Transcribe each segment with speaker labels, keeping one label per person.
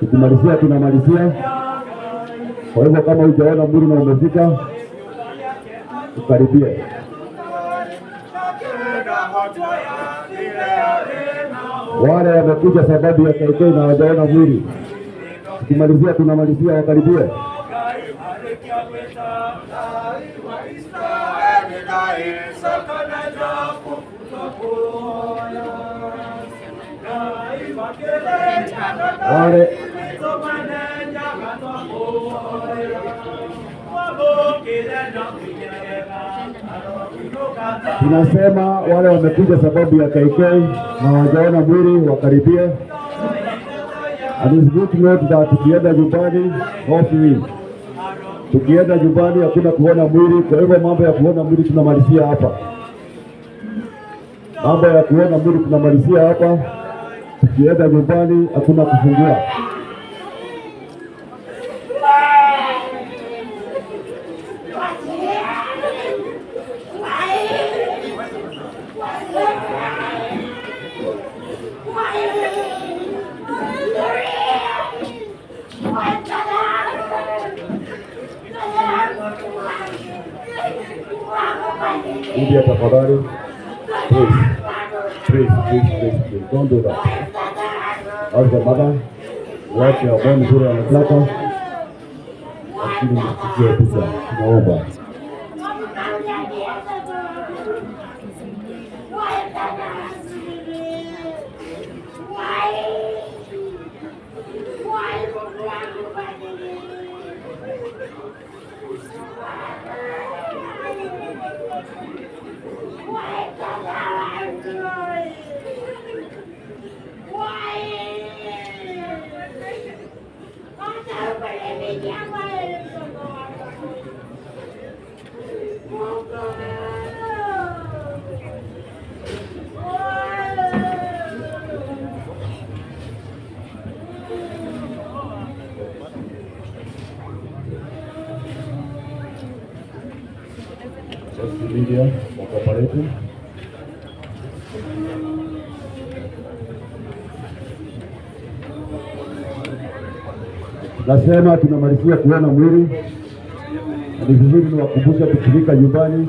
Speaker 1: Tukimalizia tunamalizia. Kwa hivyo kama hujaona mwili na umefika, ukaribie. Wale wamekuja sababu ya KK na hawajaona mwili, tukimalizia tunamalizia, wakaribie. Wale tunasema wale wamekuja sababu ya KK na hawajaona mwili wakaribie. And it's good to note that tukienda nyumbani hofu, tukienda nyumbani hakuna kuona mwili. Kwa hivyo mambo ya kuona mwili tunamalizia hapa. Mambo ya kuona mwili tunamalizia hapa. Tukienda nyumbani hakuna kufungua. India tafadhali, please, please, please, please, please, don't do that. As the mother, wache ambao mzuri anataka, lakini msikie picha, tunaomba. Media wa nasema tunamalizia kuona mwili. Ni vizuri niwakumbusha, tukifika nyumbani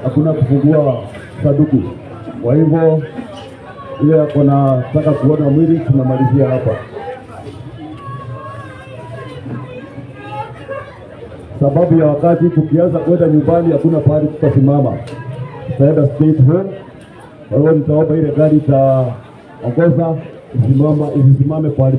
Speaker 1: hakuna kufungua sanduku. Kwa hivyo ile yako nataka kuona mwili tunamalizia hapa. Sababu ya wakati, tukianza kwenda nyumbani hakuna pahali tutasimama, tutaenda straight home. Kwa hiyo nitaomba ile gari itaongoza isisimame pahali.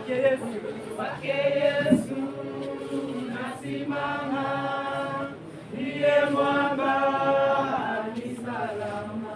Speaker 2: Kwake Yesu nasimama, ndiye mwamba ni salama.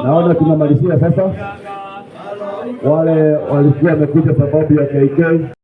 Speaker 1: Naona tunamalizia sasa. Wale walikuwa wamekuja sababu ya KK.